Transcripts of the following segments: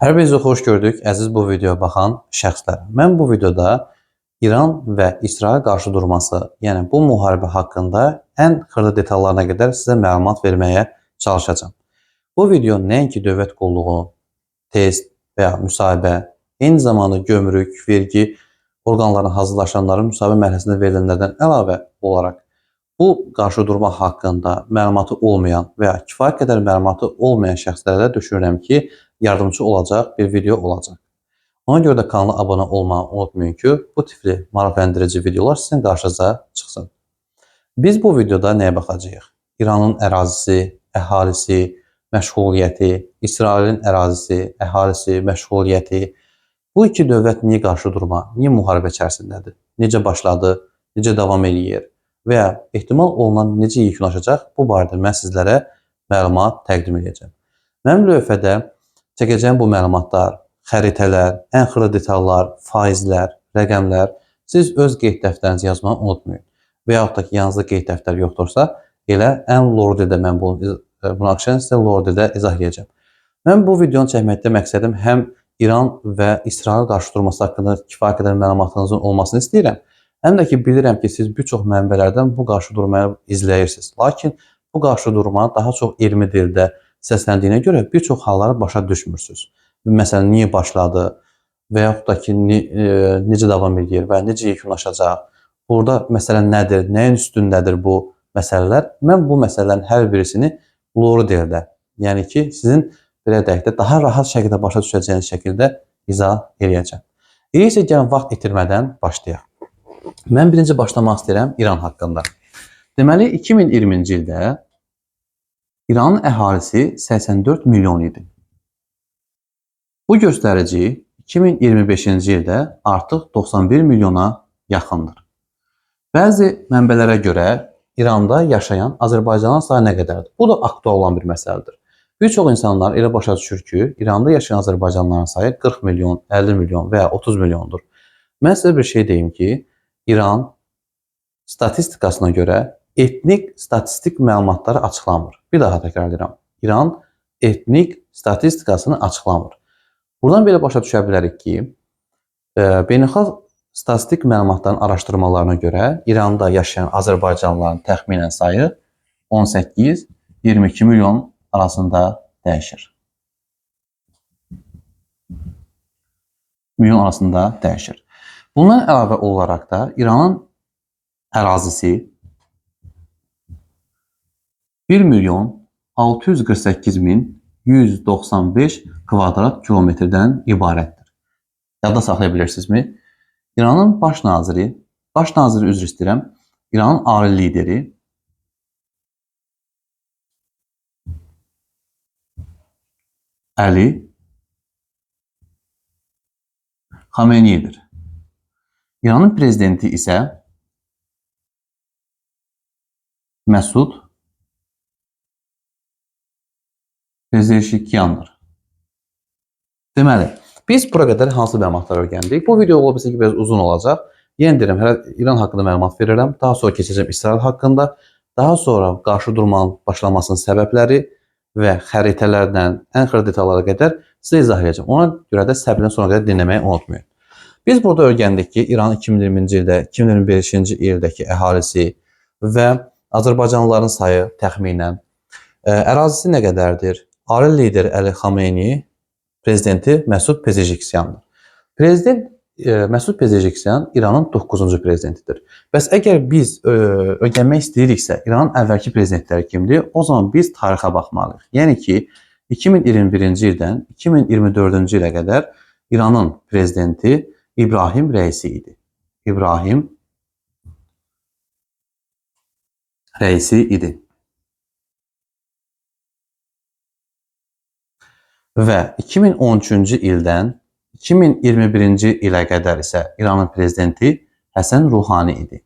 Hər birinizi xoş gördük, əziz bu videoya baxan şəxslər. Mən bu videoda İran və İsrail qarşı durması, yəni bu müharibə haqqında ən xırda detallarına qədər sizə məlumat verməyə çalışacağam. Bu video nəinki dövlət qulluğu, test və ya müsahibə, eyni zamanda gömrük, vergi orqanlarına hazırlaşanların müsahibə mərhələsində verilənlərdən əlavə olaraq bu qarşı durma haqqında məlumatı olmayan və ya kifayət qədər məlumatı olmayan şəxslərə də düşünürəm ki, yardımçı olacaq bir video olacaq. Ona görə də kanala abunə olmağı unutmayın ki, bu tipli maraqlandırıcı videolar sizin qarşınıza çıxsın. Biz bu videoda nəyə baxacağıq? İranın ərazisi, əhalisi, məşğuliyyəti, İsrailin ərazisi, əhalisi, məşğuliyyəti. Bu iki dövlət niyə qarşı durma, niyə müharibə içərisindədir? Necə başladı, necə davam eləyir və ya ehtimal olunan necə yekunlaşacaq? Bu barədə mən sizlərə məlumat təqdim edəcəm. Mənim lövhədə çəkəcəyim bu məlumatlar, xəritələr, ən xırda detallar, faizlər, rəqəmlər siz öz qeyd dəftərinizə yazmağı unutmayın. Və yaxud da ki, yanınızda qeyd dəftər yoxdursa, elə ən lor dildə mən bunu akşam sizə lor dildə izah edəcəm. Mən bu videonu çəkməkdə məqsədim həm İran və İsrail qarşıdurması haqqında kifayət qədər məlumatınızın olmasını istəyirəm. Həm də ki, bilirəm ki, siz bir çox mənbələrdən bu qarşıdurmanı izləyirsiniz. Lakin bu qarşıdurma daha çox elmi dildə səsləndiyinə görə bir çox halları başa düşmürsünüz. Məsələn, niyə başladı və yaxud da ki, necə davam edir və necə yekunlaşacaq? Burada məsələ nədir, nəyin üstündədir bu məsələlər? Mən bu məsələlərin hər birisini loru dildə, yəni ki, sizin belə deyək də, daha rahat şəkildə başa düşəcəyiniz şəkildə izah eləyəcəm. Elə isə gəlin vaxt itirmədən başlayaq. Mən birinci başlamaq istəyirəm İran haqqında. Deməli, 2020-ci ildə İranın əhalisi 84 milyon idi. Bu göstərici 2025-ci ildə artıq 91 milyona yaxındır. Bəzi mənbələrə görə İranda yaşayan Azərbaycanın sayı nə qədərdir? Bu da aktual olan bir məsələdir. Bir çox insanlar elə başa düşür ki, İranda yaşayan Azərbaycanlıların sayı 40 milyon, 50 milyon və ya 30 milyondur. Mən sizə bir şey deyim ki, İran statistikasına görə etnik statistik məlumatları açıqlamır. Bir daha təkrar edirəm. İran etnik statistikasını açıqlamır. Buradan belə başa düşə bilərik ki, beynəlxalq statistik məlumatların araşdırmalarına görə İranda yaşayan Azərbaycanlıların təxminən sayı 18-22 milyon arasında dəyişir. Milyon arasında dəyişir. Bundan əlavə olaraq da İranın ərazisi 1 milyon 648 min 195 kvadrat kilometrdən ibarətdir. Yadda saxlaya bilirsinizmi? İranın baş naziri üzr istəyirəm, İranın ali lideri Əli Xameneyidir. İranın prezidenti isə Məsud Pezeşkiyandır. Deməli, biz bura qədər hansı məlumatlar öyrəndik? Bu video ola bilsin ki, biraz uzun olacaq. Yenə deyirəm, hələ İran haqqında məlumat verirəm. Daha sonra keçəcəm İsrail haqqında. Daha sonra qarşı durmanın başlamasının səbəbləri və xəritələrlə ən xırda detallara qədər sizə izah edəcəm. Ona görə də səbirlə sona qədər dinləməyi unutmayın. Biz burada öyrəndik ki, İran 2020-ci ildə, 2025-ci ildəki əhalisi və Azərbaycanlıların sayı təxminən, ərazisi nə qədərdir? Ali lider Əli Xameneyi, prezidenti Məsud Pezeşkiyandır. Prezident Məsud Pezeşkiyan İranın 9-cu prezidentidir. Bəs əgər biz öyrənmək istəyiriksə, İranın əvvəlki prezidentləri kimdir? O zaman biz tarixə baxmalıyıq. Yəni ki, 2021-ci ildən 2024-cü ilə qədər İranın prezidenti İbrahim Rəisi idi. İbrahim Rəisi idi. Və 2013-cü ildən 2021-ci ilə qədər isə İranın prezidenti Həsən Ruhani idi.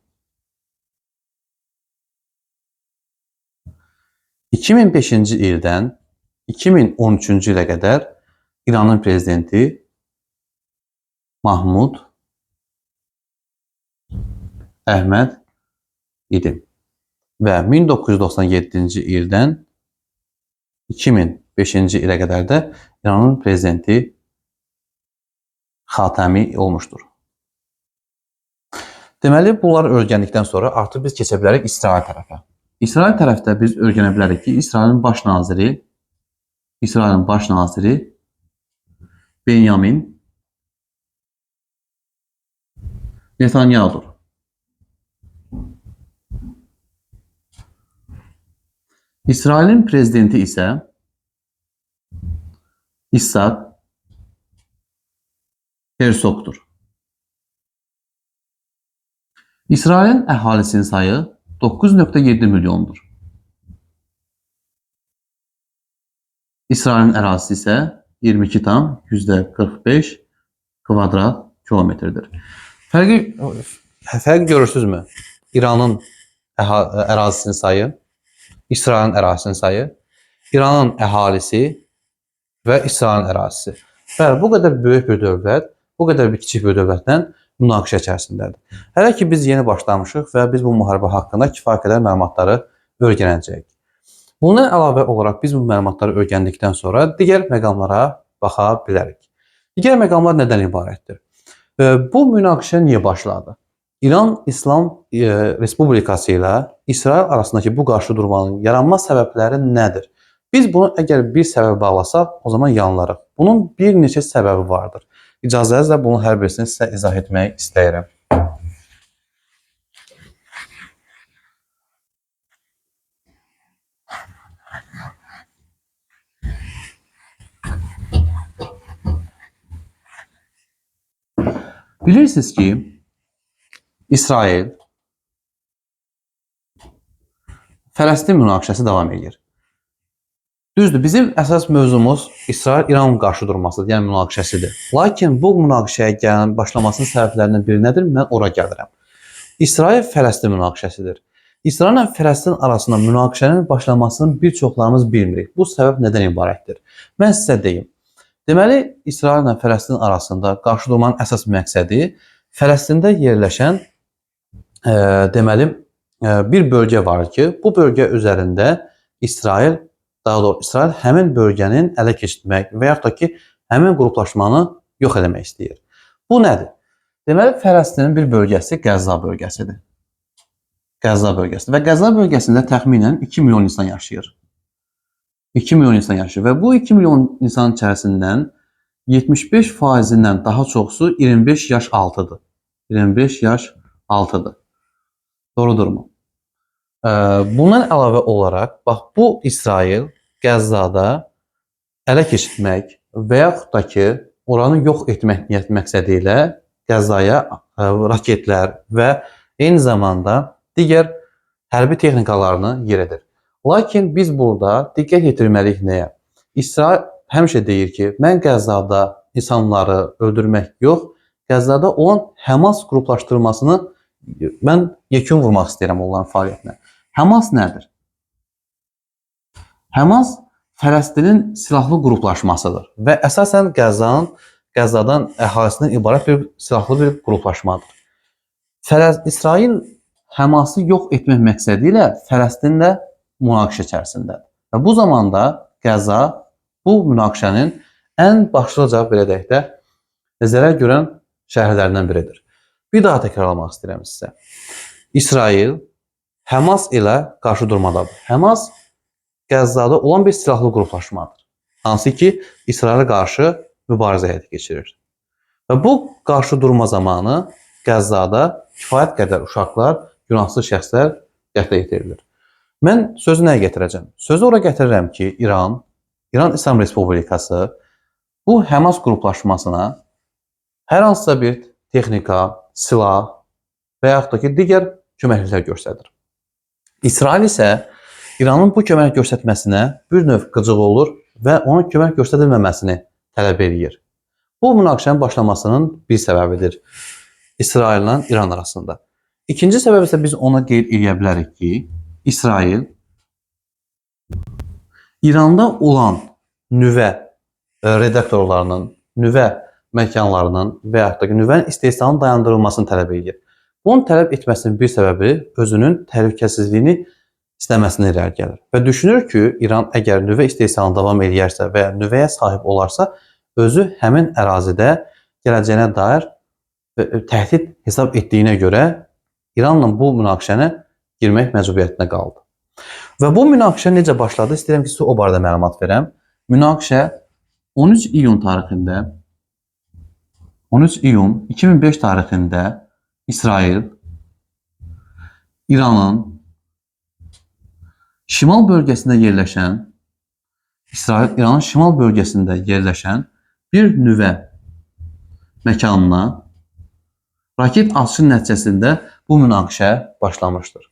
2005-ci ildən 2013-cü ilə qədər İranın prezidenti Mahmud Əhməd idi. Və 1997-ci ildən 2005-ci ilə qədər də İranın prezidenti Xatəmi olmuşdur. Deməli, bunları öyrəndikdən sonra artıq biz keçə bilərik İsrail tərəfə. İsrail tərəfdə biz öyrənə bilərik ki, İsrailin baş naziri Benyamin Netanyahu'dur. İsrailin prezidenti isə İshak Herzog'dur. İsrailin əhalisinin sayı 9.7 milyondur. İsrailin ərazisi isə 22,45 kvadrat kilometrdir. Fərqi görürsünüzmü? İranın ərazisinin sayı, İsrailin ərazisinin sayı, İranın əhalisi və İsrailin ərazisi. Bəli, bu qədər böyük bir dövlət, bu qədər bir kiçik bir dövlətlə münaqişə içərisindədir. Hələ ki biz yeni başlamışıq və biz bu müharibə haqqında kifayət qədər məlumatları öyrənəcəyik. Bundan əlavə olaraq biz bu məlumatları öyrəndikdən sonra digər məqamlara baxa bilərik. Digər məqamlar nədən ibarətdir? Bu münaqişə niyə başladı? İran İslam Respublikası ilə İsrail arasındakı bu qarşı durmanın yaranma səbəbləri nədir? Biz bunu əgər bir səbəbə bağlasaq, o zaman yanılırıq. Bunun bir neçə səbəbi vardır. İcazənizlə bunun hər birisini sizə izah etmək istəyirəm. Bilirsiniz ki, İsrail Fələstin münaqişəsi davam edir. Düzdür, bizim əsas mövzumuz İsrail-İran qarşı durmasıdır, yəni münaqişəsidir. Lakin bu münaqişəyə gələn başlamasının səbəblərindən biri nədir? Mən ora gəlirəm. İsrail-Fələstin münaqişəsidir. İsrail ilə Fələstin arasında münaqişənin başlamasını bir çoxlarımız bilmirik. Bu səbəb nədən ibarətdir? Mən sizə deyim. Deməli, İsrail ilə Fələstin arasında qarşı durmanın əsas məqsədi Fələstində yerləşən bir bölgə var ki, bu bölgə üzərində İsrail, daha doğrusu İsrail həmin bölgənin ələ keçirmək və yaxud da ki, həmin qruplaşmanı yox eləmək istəyir. Bu nədir? Deməli, Fələstinin bir bölgəsi Qəzza bölgəsidir. Qəzza bölgəsi və Qəzza bölgəsində təxminən 2 milyon insan yaşayır. 2 milyon insan yaşayır və bu 2 milyon insan içərisindən 75%-dən daha çoxsu 25 yaş altıdır. 25 yaş altıdır. Doğrudurmu? Bundan əlavə olaraq, bax bu İsrail Qəzzada ələ keçirmək və yaxud da ki, oranı yox etmək niyyət məqsədi ilə Qəzzaya raketlər və eyni zamanda digər hərbi texnikalarını yeridir. Lakin biz burada diqqət yetirməliyik nəyə? İsrail həmişə deyir ki, mən Qəzzada insanları öldürmək yox, Qəzzada olan Həmas qruplaşdırmasını mən yekun vurmaq istəyirəm onların fəaliyyətinə. Həmas nədir? Həmas Fələstinin silahlı qruplaşmasıdır və əsasən Qəzzadan əhalisindən ibarət bir silahlı bir qruplaşmadır. İsrail Həması yox etmək məqsədi ilə Fələstinlə münaqişə içərisindədir. Və bu zamanda Qəzza bu münaqişənin ən başlıca, belə deyək də, zərər görən şəhərlərindən biridir. Bir daha təkrarlamaq istəyirəm sizə. İsrail Həmas ilə qarşı durmadadır. Həmas Qəzzada olan bir silahlı qruplaşmadır. Hansı ki, İsrailə qarşı mübarizə həyata keçirir. Və bu qarşı durma zamanı Qəzzada kifayət qədər uşaqlar, günahsız şəxslər qətlə yetirilir. Mən sözü nəyə gətirəcəm? Sözü ora gətirirəm ki, İran İslam Respublikası bu Həmas qruplaşmasına hər hansısa bir texnika, silah və yaxud da ki, digər köməkliklər göstərir. İsrail isə İranın bu kömək göstərməsinə bir növ qıcıq olur və ona kömək göstərilməməsini tələb eləyir. Bu münaqişənin başlamasının bir səbəbidir İsraillə İran arasında. İkinci səbəb isə biz ona qeyd edə bilərik ki, İsrail İranda olan nüvə redaktorlarının, nüvə məkanlarının və yaxud da ki, nüvənin istehsalının dayandırılmasını tələb edir. Bunun tələb etməsinin bir səbəbi özünün təhlükəsizliyini istəməsinə irəli gəlir. Və düşünür ki, İran əgər nüvə istehsalını davam eləyərsə və ya nüvəyə sahib olarsa, özü həmin ərazidə gələcəyinə dair təhdid hesab etdiyinə görə İranla bu münaqişəni girmək məcburiyyətinə qaldı. Və bu münaqişə necə başladı? İstəyirəm ki, sizə o barədə məlumat verəm. Münaqişə 13 iyun tarixində 13 iyun 2005 tarixində İsrail İranın şimal bölgəsində yerləşən İsrail İranın şimal bölgəsində yerləşən bir nüvə məkanına raket atışı nəticəsində bu münaqişə başlamışdır.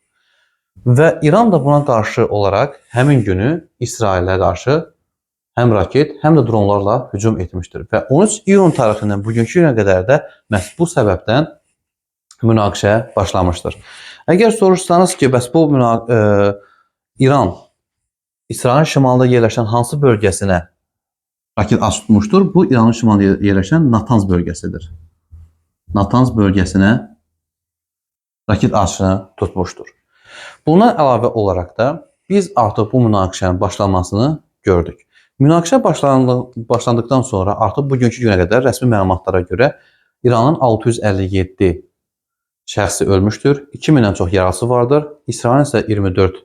Və İran da buna qarşı olaraq həmin günü İsrailə qarşı həm raket, həm də dronlarla hücum etmişdir. Və 13 iyun tarixindən bugünkü günə qədər də məhz bu səbəbdən münaqişə başlamışdır. Əgər soruşsanız ki, bəs bu İran İsrailin şimalında yerləşən hansı bölgəsinə raket atışı tutmuşdur? Bu İranın şimalında yerləşən Natanz bölgəsidir. Natanz bölgəsinə raket atışını tutmuşdur. Buna əlavə olaraq da biz artıq bu münaqişənin başlanmasını gördük. Münaqişə başlandıqdan sonra artıq bugünkü günə qədər rəsmi məlumatlara görə İranın 657 şəxsi ölmüşdür, 2000-dən çox yaralısı vardır, İsrailin isə 24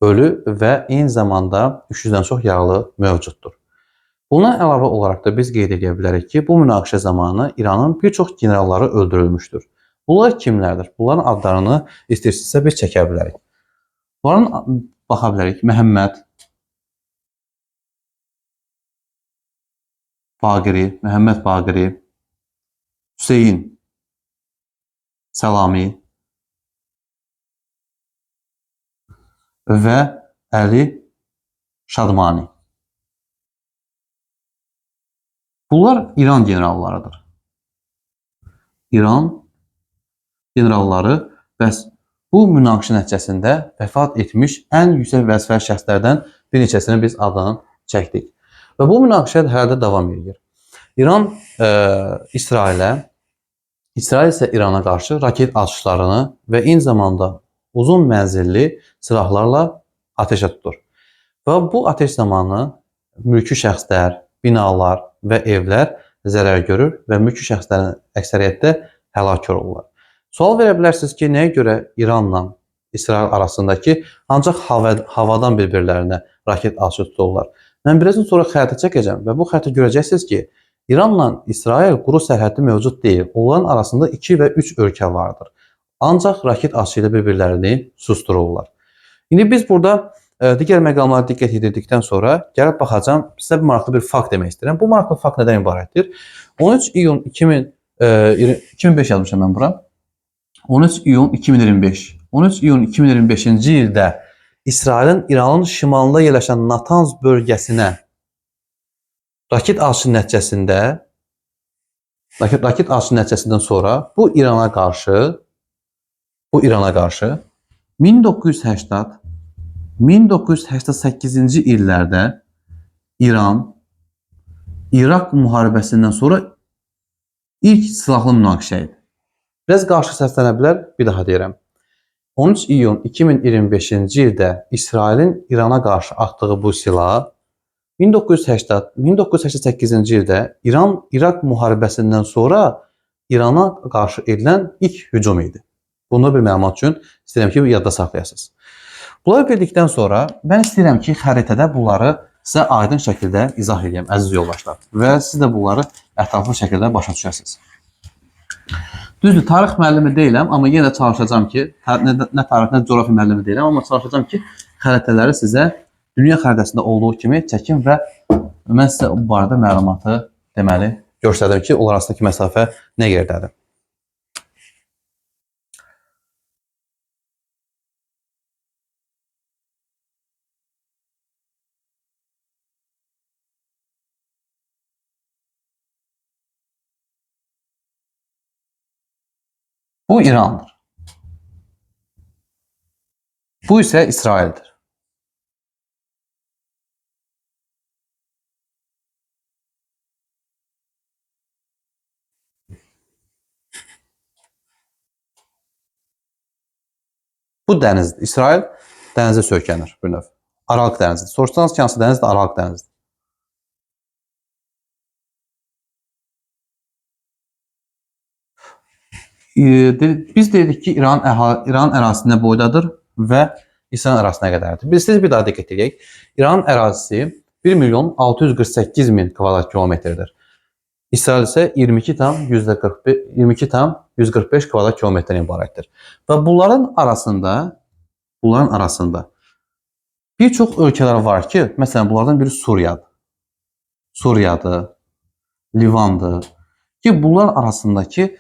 ölü və eyni zamanda 300-dən çox yaralı mövcuddur. Buna əlavə olaraq da biz qeyd edə bilərik ki, bu münaqişə zamanı İranın bir çox generalları öldürülmüşdür. Bunlar kimlərdir? Bunların adlarını istəyirsinizsə biz çəkə bilərik. Bunların baxa bilərik. Məhəmməd Baqiri, Məhəmməd Baqiri, Hüseyin Səlami və Əli Şadmani. Bunlar İran generallarıdır. İran generalları bəs bu münaqişə nəticəsində vəfat etmiş ən yüksək vəzifəli şəxslərdən bir neçəsini biz adını çəkdik. Və bu münaqişə hələ də davam edir. İran İsrailə, İsrail isə İrana qarşı raket atışlarını və eyni zamanda uzun mənzilli silahlarla atəşə tutur. Və bu atəş zamanı mülki şəxslər, binalar və evlər zərər görür və mülki şəxslərin əksəriyyətdə həlak olurlar. Sual verə bilərsiniz ki, nəyə görə İranla İsrail arasındakı ancaq havadan bir-birlərinə raket atışı tuturlar? Mən birazdan sonra xəritə çəkəcəm və bu xəritə görəcəksiniz ki, İranla İsrail quru sərhədi mövcud deyil. Onların arasında 2 və 3 ölkə vardır. Ancaq raket atışı ilə bir-birlərini sustururlar. İndi biz burada digər məqamlara diqqət yetirdikdən sonra gəlib baxacağam, sizə bir maraqlı bir fakt demək istəyirəm. Bu maraqlı fakt nədən ibarətdir? 13 iyun 2005 yazmışam mən bura. 13 iyun 2025. 13 iyun 2025-ci ildə İsrailin İranın şimalında yerləşən Natanz bölgəsinə raket atışı nəticəsində raket atışı nəticəsindən sonra bu İrana qarşı 1980-1988-ci illərdə İran İraq müharibəsindən sonra ilk silahlı münaqişə idi. Biraz qarşı səslənə bilər, bir daha deyirəm. 13 iyun 2025-ci ildə İsrailin İrana qarşı atdığı bu silah 1988-ci ildə İran-İraq müharibəsindən sonra İrana qarşı edilən ilk hücum idi. Bunu bir məlumat üçün istəyirəm ki, yadda saxlayasınız. Bunları bildikdən sonra mən istəyirəm ki, xəritədə bunları sizə aydın şəkildə izah edeyim, əziz yoldaşlar. Və siz də bunları ətraflı şəkildə başa düşəsiniz. Düzdür, tarix müəllimi deyiləm, amma yenə də çalışacağam ki, nə tarix, nə coğrafiya müəllimi deyiləm, amma çalışacağam ki, xəritələri sizə dünya xəritəsində olduğu kimi çəkim və mən sizə bu barədə məlumatı deməli göstərdim ki, onlar arasındakı məsafə nə yerdədir. Bu İrandır. Bu isə İsraildir. Bu dənizdir. İsrail dənizə söykənir bir növ. Aralıq dənizidir. Soruşsanız ki, hansı dənizdir? Aralıq dənizidir. Biz dedik ki, İran ərazisi nə boydadır və İsrail ərazisinə qədərdir. Biz siz bir daha diqqət edək. İran ərazisi 1 milyon 648 min kvadrat kilometrdir. İsrail isə 22,145 kvadrat kilometrdən ibarətdir. Və bunların arasında bir çox ölkələr var ki, məsələn bunlardan biri Suriyadır. Suriyadır, Livandır ki, bunlar arasındakı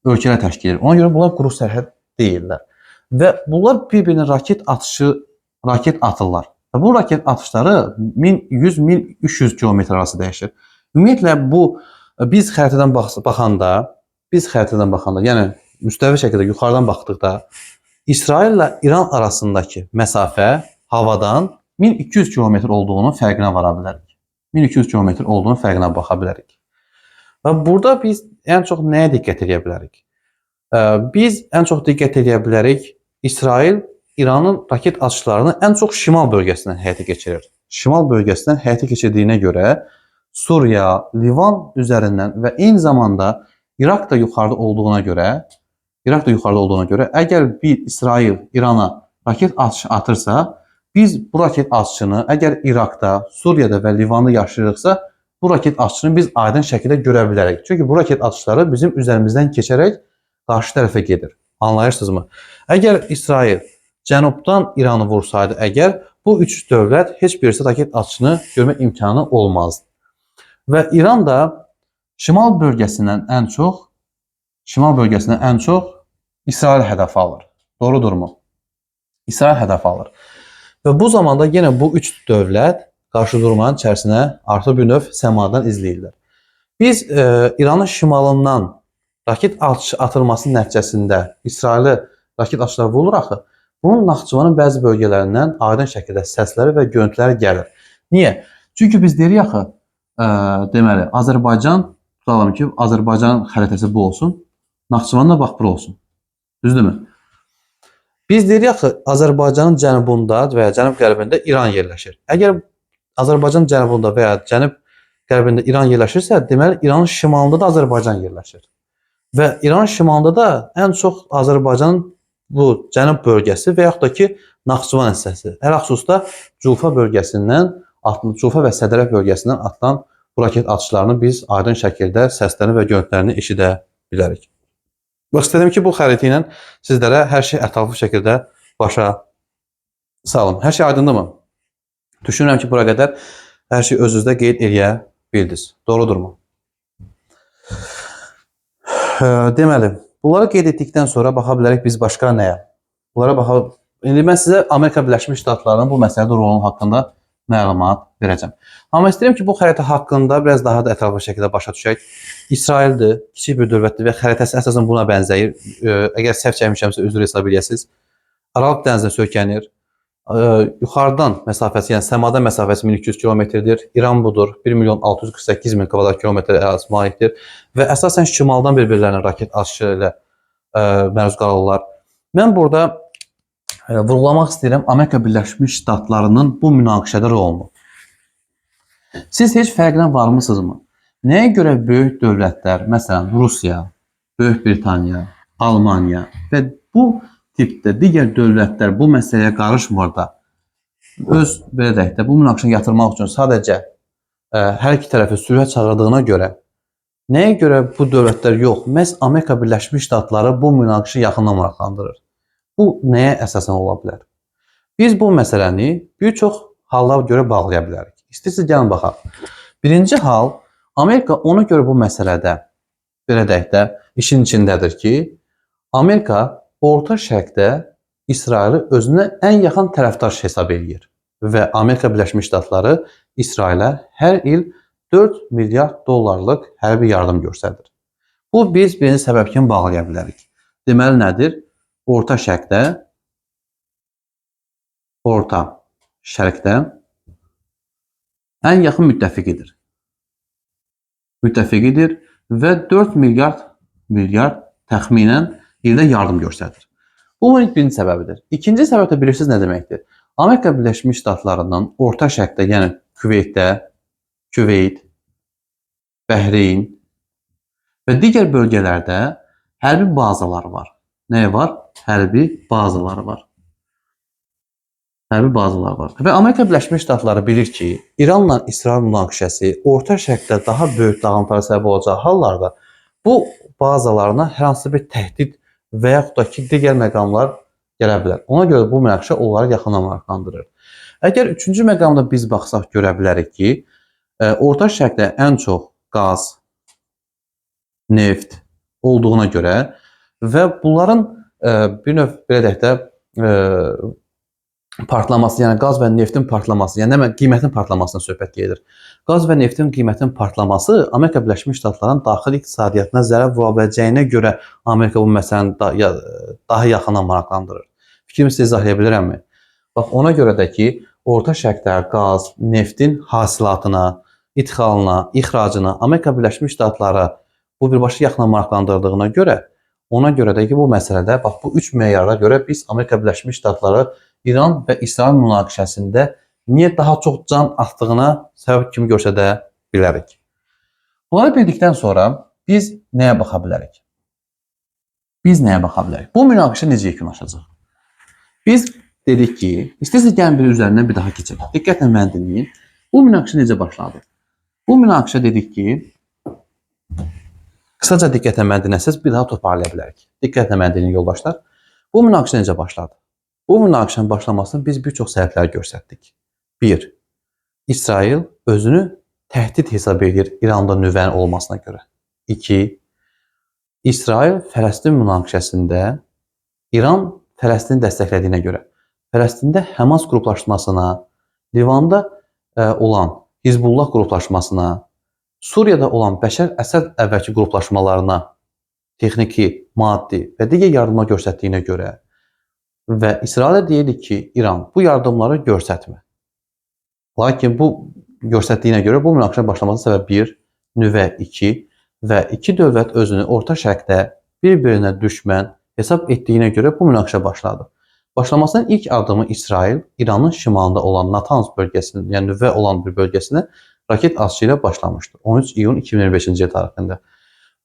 ölkələr təşkil edir. Ona görə bunlar quru sərhəd deyirlər. Və bunlar bir-birinə raket atırlar. Və bu raket atışları 1100-1300 kilometr arası dəyişir. Ümumiyyətlə bu biz xəritədən baxanda, yəni müstəvi şəkildə yuxarıdan baxdıqda İsrail ilə İran arasındakı məsafə havadan 1200 kilometr olduğunu fərqinə vara bilərik. 1200 kilometr olduğunu fərqinə baxa bilərik. Və burada biz ən çox nəyə diqqət edə bilərik? Biz ən çox diqqət edə bilərik İsrail İranın raket atışlarını ən çox şimal bölgəsindən həyata keçirir. Şimal bölgəsindən həyata keçirdiyinə görə Suriya, Livan üzərindən və eyni zamanda İraq da yuxarıda olduğuna görə, əgər bir İsrail İrana raket atışı atırsa, biz bu raket atışını əgər İraqda, Suriyada və Livanda yaşayırıqsa, bu raket atışını biz aydın şəkildə görə bilərik. Çünki bu raket atışları bizim üzərimizdən keçərək qarşı tərəfə gedir. Anlayırsınızmı? Əgər İsrail cənubdan İranı vursaydı, əgər bu üç dövlət heç birisi raket atışını görmə imkanı olmazdı. Və İran da şimal bölgəsindən ən çox İsrail hədəf alır. Doğrudurmu? İsrail hədəf alır. Və bu zamanda yenə bu üç dövlət qarşı durmanın içərisinə artıq bir növ səmadan izləyirlər. Biz İranın şimalından raket atışı atılması nəticəsində İsrailə raket atışları vurulur axı. Bunun Naxçıvanın bəzi bölgələrindən aydın şəkildə səsləri və görüntüləri gəlir. Niyə? Çünki biz deyirik axı, deməli, Azərbaycan, tutalım ki, Azərbaycan xəritəsi bu olsun, Naxçıvan da bax bura olsun. Düzdürmü? Biz deyirik axı, Azərbaycanın cənubunda və ya cənub-qərbində İran yerləşir. Əgər Azərbaycan cənubunda və ya cənub-qərbində İran yerləşirsə, deməli, İranın şimalında da Azərbaycan yerləşir. Və İran şimalında da ən çox Azərbaycanın bu cənub bölgəsi və yaxud da ki, Naxçıvan hissəsi. Hər xüsusda Culfa bölgəsindən, Culfa və Sədərək bölgəsindən atılan bu raket atışlarını biz aydın şəkildə səslərini və görüntülərini eşidə bilərik. Bax, istədim ki, bu xəritə ilə sizlərə hər şey ətraflı şəkildə başa salım. Hər şey aydındırmı? Düşünürəm ki, bura qədər hər şey özünüzdə qeyd eləyə bildiniz. Doğrudurmu? Deməli, bunları qeyd etdikdən sonra baxa bilərik biz başqa nəyə? Bunlara baxa... İndi mən sizə Amerika Birləşmiş Ştatlarının bu məsələdə rolu haqqında məlumat verəcəm. Amma istəyirəm ki, bu xəritə haqqında biraz daha da ətraflı şəkildə başa düşək. İsraildir, kiçik bir dövlətdir və xəritəsi əsasən buna bənzəyir. Əgər səhv çəkmişəmsə, üzr hesab eləyəsiniz. Aralıq dənizinə söykənir. Yuxarıdan məsafəsi, yəni səmadan məsafəsi 1200 kilometrdir. İran budur, 1 milyon 648 min kvadrat kilometr ərazisi malikdir və əsasən şimaldan bir-birlərinə raket atışı ilə məruz qalırlar. Mən burada vurğulamaq istəyirəm Amerika Birləşmiş Ştatlarının bu münaqişədə rolunu. Siz heç fərqinə varmısınızmı? Nəyə görə böyük dövlətlər, məsələn Rusiya, Böyük Britaniya, Almaniya və bu tipdə digər dövlətlər bu məsələyə qarışmır da öz, belə deyək də, bu münaqişəni yatırmaq üçün sadəcə hər iki tərəfi sülhə çağırdığına görə nəyə görə bu dövlətlər yox, məhz Amerika Birləşmiş Ştatları bu münaqişə yaxından maraqlandırır? Bu nəyə əsasən ola bilər? Biz bu məsələni bir çox hallara görə bağlaya bilərik. İstəyirsiniz, gəlin baxaq. Birinci hal, Amerika ona görə bu məsələdə, belə deyək də, işin içindədir ki, Amerika Orta Şərqdə İsraili özünə ən yaxın tərəfdaş hesab eləyir və Amerika Birləşmiş Ştatları İsrailə hər il 4 milyard dollarlıq hərbi yardım göstərir. Bu, biz birinci səbəb kimi bağlaya bilərik. Deməli, nədir? Orta Şərqdə ən yaxın müttəfiqidir. Müttəfiqidir və 4 milyard təxminən ildə yardım göstərir. Bu, bunun birinci səbəbidir. İkinci səbəb də bilirsiniz nə deməkdir? Amerika Birləşmiş Ştatlarından Orta Şərqdə, yəni Küveytdə, Küveyt, Bəhreyn və digər bölgələrdə Hərbi bazaları var. Nəyə var? Hərbi bazaları var. Hərbi bazalar var. Və Amerika Birləşmiş Ştatları bilir ki, İranla İsrail münaqişəsi Orta Şərqdə daha böyük dağıntılara səbəb olacağı hallarda bu bazalarına hər hansı bir təhdid və yaxud da ki, digər məqamlar gələ bilər. Ona görə bu münaqişə onları yaxından maraqlandırır. Əgər üçüncü məqamda biz baxsaq görə bilərik ki, Orta Şərqdə ən çox qaz, neft olduğuna görə və bunların bir növ belə deyək də partlaması, yəni qaz və neftin partlaması, yəni nə qiymətin partlamasından söhbət gedir. Qaz və neftin qiymətinin partlaması Amerika Birləşmiş Ştatlarının daxili iqtisadiyyatına zərər vura biləcəyinə görə Amerika bu məsələni daha yaxından maraqlandırır. Fikrimi sizə izah edə bilirəmmi? Bax, ona görə də ki, Orta Şərqdə qaz, neftin hasilatına, idxalına, ixracına Amerika Birləşmiş Ştatları bu birbaşa yaxından maraqlandırdığına görə, ona görə də ki, bu məsələdə bax bu üç meyara görə biz Amerika Birləşmiş Ştatları İran və İsrail münaqişəsində niyə daha çox can atdığına səbəb kimi göstərə bilərik. Bunları bildikdən sonra biz nəyə baxa bilərik? Biz nəyə baxa bilərik? Bu münaqişə necə yekunlaşacaq? Biz dedik ki, istəyirsiniz gəlin bir üzərindən bir daha keçək. Diqqətlə məni dinləyin. Bu münaqişə necə başladı? Bu münaqişə dedik ki, qısaca diqqətlə məni dinləsəniz bir daha toparlaya bilərik. Diqqətlə məni dinləyin yoldaşlar. Bu münaqişə necə başladı? Bu münaqişənin başlamasını biz bir çox səbəblər göstərdik. 1. İsrail özünü təhdid hesab edir İranda nüvənin olmasına görə. 2. İsrail Fələstin münaqişəsində İran Fələstini dəstəklədiyinə görə, Fələstində Həmas qruplaşmasına, Livanda olan Hizbullah qruplaşmasına, Suriyada olan Bəşər Əsəd əvvəlki qruplaşmalarına texniki, maddi və digər yardımlar göstərdiyinə görə və İsrailə deyirdik ki, İran bu yardımları göstərmə. Lakin bu göstərdiyinə görə bu münaqişənin başlamasının səbəbi 1, nüvə 2 və iki dövlət özünü Orta Şərqdə bir-birinə düşmən hesab etdiyinə görə bu münaqişə başladı. Başlamasının ilk addımı İsrail, İranın şimalında olan Natanz bölgəsinin, yəni nüvə olan bir bölgəsinə raket atışı ilə başlamışdır. 13 iyun 2025-ci il tarixində.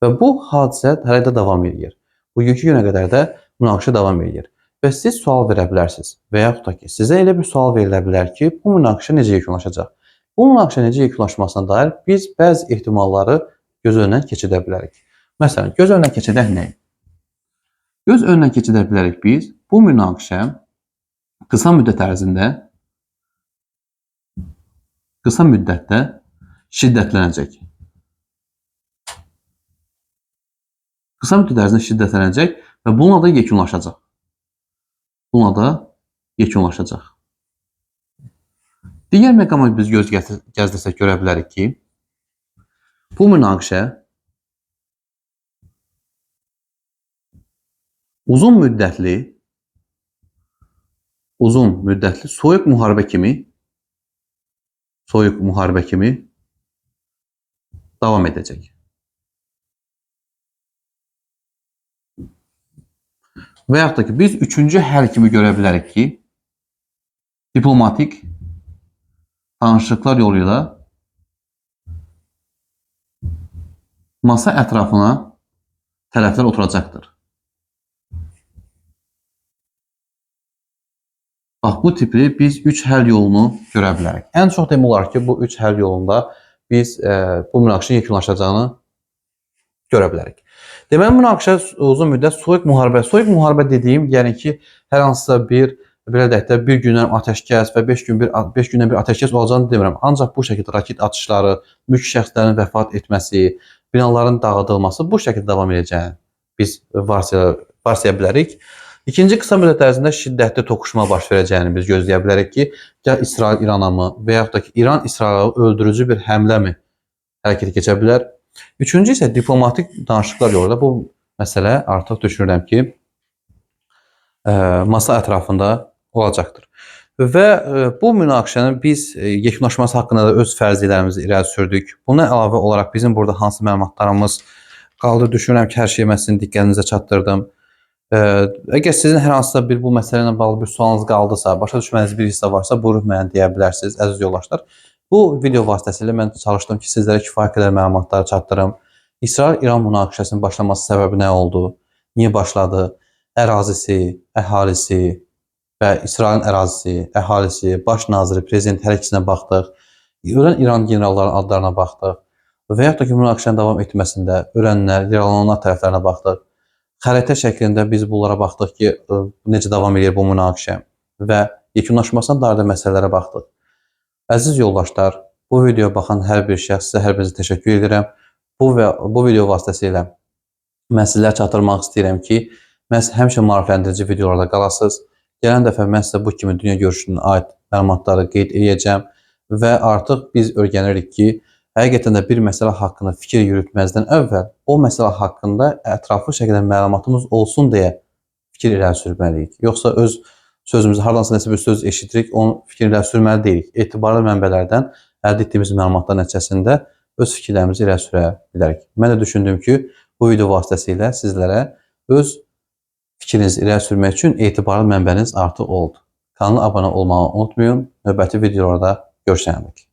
Və bu hadisə hələ də davam edir. Bugünkü günə qədər də münaqişə davam edir. Və siz sual verə bilərsiniz və yaxud da ki, sizə elə bir sual verilə bilər ki, bu münaqişə necə yekunlaşacaq? Bu münaqişə necə yekunlaşmasına dair biz bəzi ehtimalları göz önündən keçirdə bilərik. Məsələn, göz önündən keçirdək nəyi? Göz önündən keçirdə bilərik biz bu münaqişə qısa müddət ərzində qısa müddətdə şiddətlənəcək. Qısa müddət ərzində şiddətlənəcək və bununla da yekunlaşacaq. Bununla da yekunlaşacaq. Digər məqama biz göz gəzdirsək görə bilərik ki, bu münaqişə uzun müddətli soyuq müharibə kimi davam edəcək. Və yaxud da ki, biz üçüncü həll kimi görə bilərik ki, diplomatik danışıqlar yolu ilə masa ətrafına tərəflər oturacaqdır. Bax, bu tipli biz üç həll yolunu görə bilərik. Ən çox demək olar ki, bu üç həll yolunda biz bu münaqişənin yekunlaşacağını görə bilərik. Deməli, münaqişə uzun müddət soyuq müharibə. Soyuq müharibə dediyim, yəni ki, hər hansısa bir, belə deyək də, bir gündən atəşkəs və 5 gündən bir atəşkəs olacağını demirəm. Ancaq bu şəkildə raket atışları, mülki şəxslərin vəfat etməsi, binaların dağıdılması bu şəkildə davam edəcəyini biz varsaya bilərik. İkinci qısa müddət ərzində şiddətli toqquşma baş verəcəyini biz gözləyə bilərik ki, ya İsrail İrana mı və yaxud da ki, İran İsrailə öldürücü bir həmlə mi hərəkətə keçə bilər. Üçüncü isə diplomatik danışıqlar yolu ilə bu məsələ artıq düşünürəm ki, masa ətrafında olacaqdır. Və bu münaqişənin biz yekunlaşması haqqında da öz fərziyyələrimizi irəli sürdük. Buna əlavə olaraq bizim burada hansı məlumatlarımız qaldı, düşünürəm ki, hər şeyi mən sizin diqqətinizə çatdırdım. Əgər sizin hər hansısa bir bu məsələ ilə bağlı bir sualınız qaldısa, başa düşmədiyiniz bir hissə varsa, buyurub mənə deyə bilərsiniz, əziz yoldaşlar. Bu video vasitəsilə mən çalışdım ki, sizlərə kifayət qədər məlumatları çatdırım. İsrail-İran münaqişəsinin başlaması səbəbi nə oldu? niyə başladı, ərazisi, əhalisi və İsrailin ərazisi, əhalisi, baş naziri, prezident hər ikisinə baxdıq. Ölən İran generallarının adlarına baxdıq. Və yaxud da ki, münaqişənin davam etməsində ölənlər, yaralananlar tərəflərinə baxdıq. Xəritə şəklində biz bunlara baxdıq ki, necə davam edir bu münaqişə və yekunlaşmasına dair də məsələlərə baxdıq. Əziz yoldaşlar, bu videoya baxan hər bir şəxs sizə hər birinizə təşəkkür edirəm. Bu video vasitəsilə mən sizlərə çatdırmaq istəyirəm ki, məhz həmişə maarifləndirici videolarda qalasınız. Gələn dəfə mən sizə bu kimi dünya görüşünə aid məlumatları qeyd edəcəm və artıq biz öyrənirik ki, həqiqətən də bir məsələ haqqında fikir yürütməzdən əvvəl o məsələ haqqında ətraflı şəkildə məlumatımız olsun deyə fikir irəli sürməliyik. Yoxsa öz sözümüzü hardansa nəsə bir söz eşidirik, onun fikrini irəli sürməli deyilik. Etibarlı mənbələrdən əldə etdiyimiz məlumatlar nəticəsində öz fikirlərimizi irəli sürə bilərik. Mən də düşündüm ki, bu video vasitəsilə sizlərə öz fikrinizi irəli sürmək üçün etibarlı mənbəniz artıq oldu. Kanala abunə olmağı unutmayın. Növbəti videolarda görüşənədək.